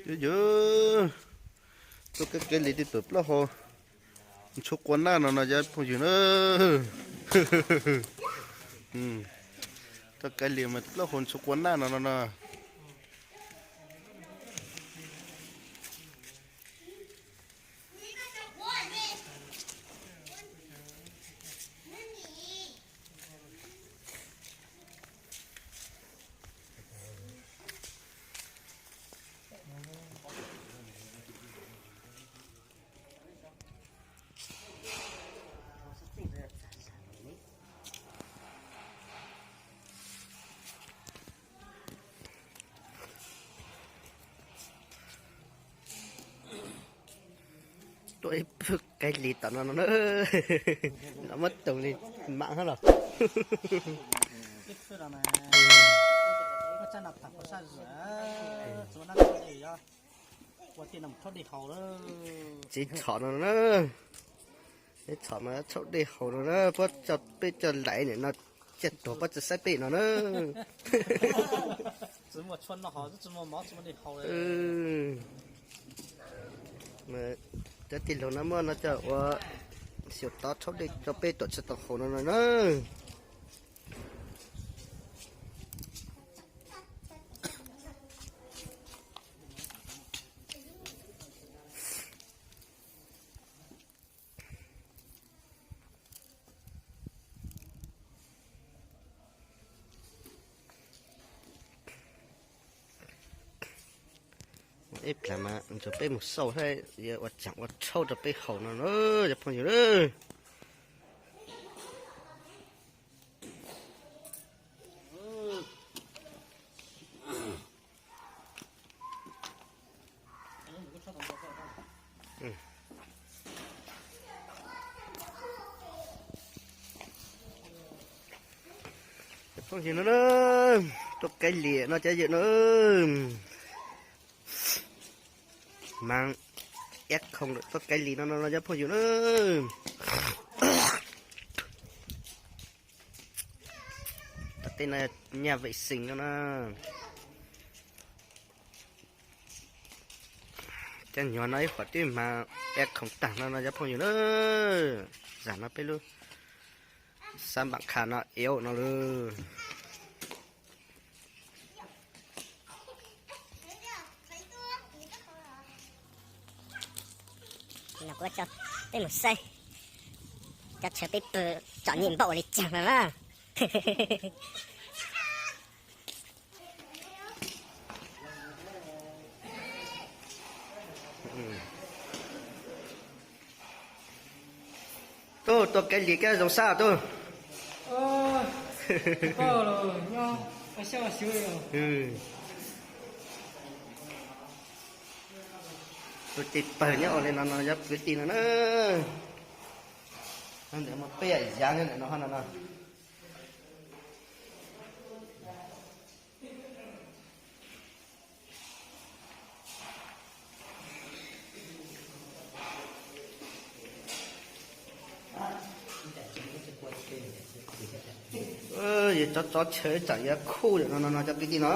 Yog, tuaj kaw kab lis tib tuam plaub hau ntshuab qua naj no no cov phooj ywg na. Tuaj kab lis mas plaub hau ntshuab qua naj no no no. Tuaj ib pawg kab lis tom no no na, muab toog li mam hab los. Txiv txhom no na, txiv txhom mas tshauj dej haus no na, puab coj peb coj laiv nim no, coj tuag puab tsi saib peb no na. Cov tij laug no muab no coj ua xyum tov tshauj dej rau peb tuam tsi tau haus no no na. Ib plag mas nrog peb mus xauj thiab yuav ua tsaam ua tshauj rau peb haus no na cov phooj ywg. Cov phooj ywg no, tuaj kab lis no cov ywg no, mas iab khoom tuaj kab lis no no cov phooj ywg na. Tom tej no nyaj vem xees no na. Cov nyuag no ib qhov twb mas iab khoom tag no no cov phooj ywg na. Zam no peb lub xab npam kha no iab no lawm. Peb mus saib, cov chaw peb pw txom nyem npaum ua li caag no na. Tuaj, tuaj kab lis kab zoo sab tuaj. Kwv tij pawg nyob ua li no no yog kwv tij no na. Ntawm no peb yam yav ntawm no no no. Yog tsov tsov chaw tseem yuav khuj no no no cov kwv tij no.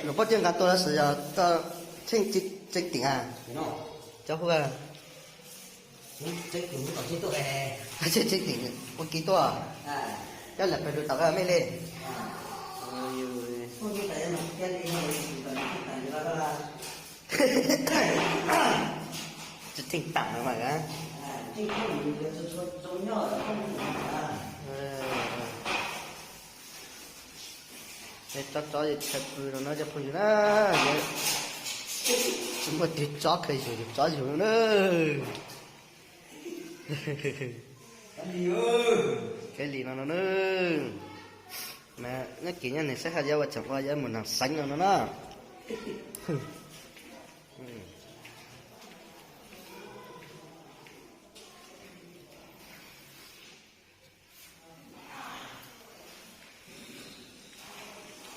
Luas pob tiab nqa tuaj tab sis yog tseeb tim a, cov hu tseeb tim ua kiv tuaj, cov lawm pawg lug tom koj mej li. Tsis theej tam no mas. Tsov tsov chaw pw no no cov phooj ywg na, tsis muaj twg tsob khaws yug yug tsob yug no na. Kab lis no no na. Mas nyob kis nyob neeg saib haj yog ua tseem ua yog mus nag xeev no no na.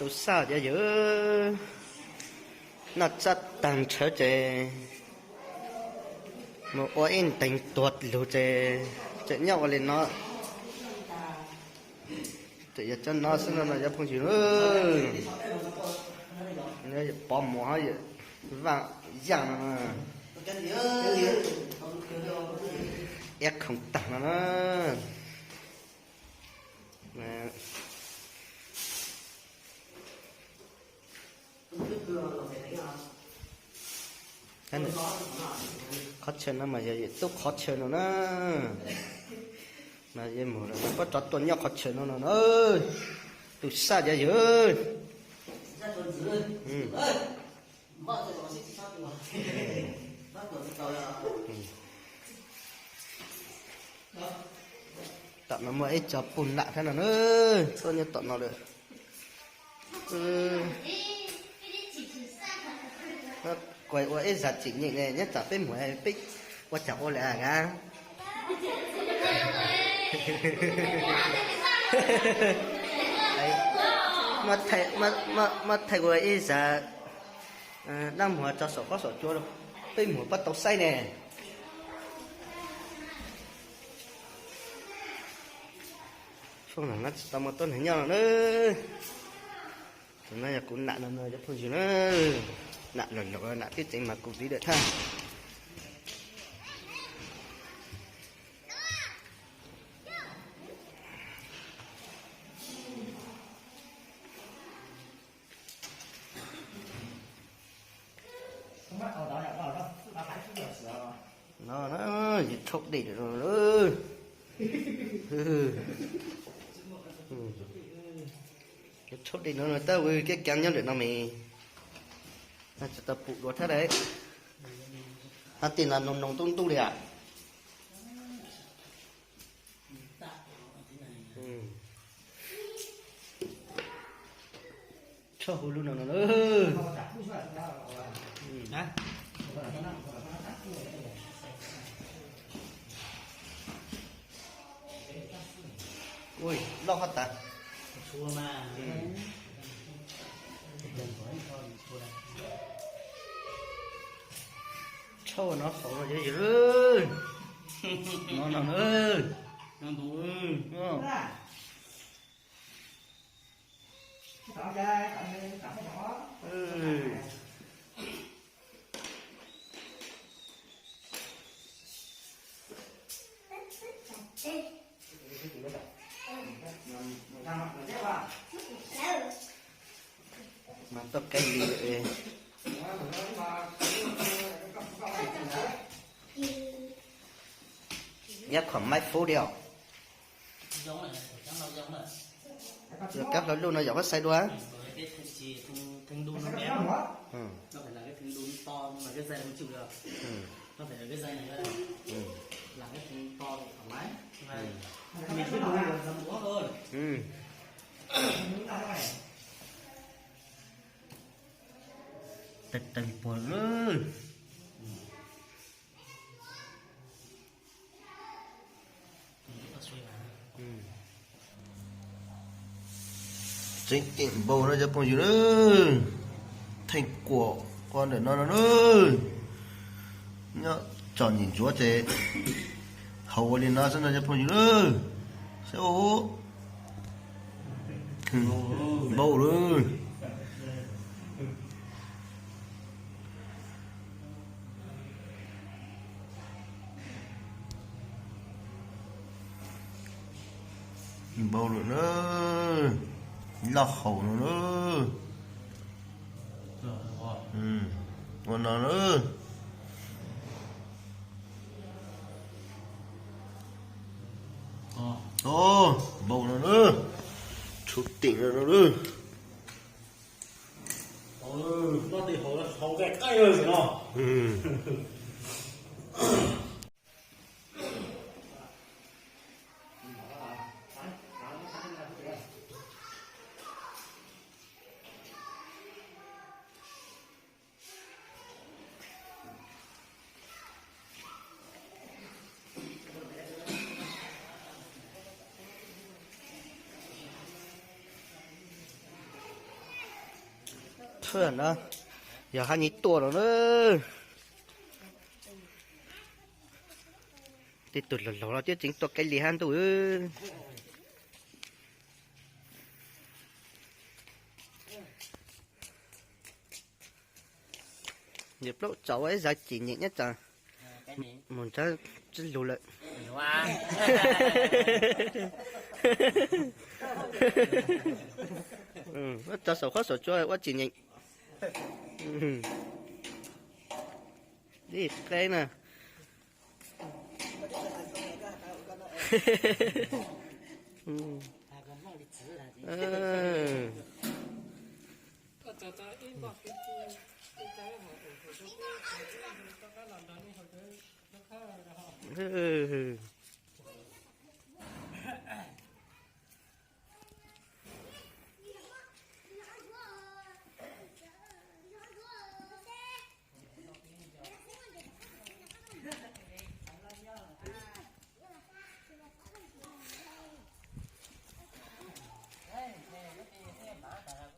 Tus xaj cov yawg, noj tsab taag tshawv ces mus ua ib nteeg tuag lug ces tseem nyob ua li no. Tseem yog cov no xwb no no cov phooj ywg. Pov mus ho yawm vaj yaaj no, iab khoom tag no na. Qhov chaw no mas yog yawm tub qhov chaw no na. Mas yawg mus lawm mas pob rov tuaj nyob qhov chaw no no na. Tus saj cov yawg. Tom no muaj ib co puj nam thiab no na, tuaj nyob tom no lawm. Kuas ua ib zaj tsim nyem ne, nyob tsam peb mus peb ua cas ua lawm a. Muab thaij ua ib zaj dab muag tso saum qab saum cua, peb mus pab tau saib ne. Tsis tau muaj tuab neeg nyob no na. Tus no yog kuv nam no no cov phooj ywg na. Nam lawm lawm nam twb tseev mas kuv viv lawm thaj. No na, yus tshaub dej no, tshaub dej no tab ua kiab keev nyob ntawm no mas, tsis tau pum dua thiab lauj. Hab tej no noo noo ntuj ntuj li as. Tshuaj hu lub no no. Ui, loj qhov tas. Tshauj no haum no yog yog no no. Mas tau kaij li lawm. Yog khuam maib fub li os. Kab hlau luj no yog qhov xaiv dua. Teev teev puag lawm. Tseem ceem npaum no cov phooj ywg na. Theej kuam qhov ntawm no no na. Nyob tsom nyem ntsuav ces haus ua li no xwb no cov phooj ywg na. Saib ua npaum lawm. Npaum lawm na, loj haum no na. Ua no na. Npaum no na. Tshuv tim no na. Thawj no yog hab nyuj tuaj no na. Tej tug laug laug los twb tseem tuaj kaij li hab ntuj. Niam plaub tsaus ua ib zag cim nyeem nyob tsam mus ntsab tsis lug lawm. Ua tso saum qhob saum cua ua cim nyeem. Ib qeb na.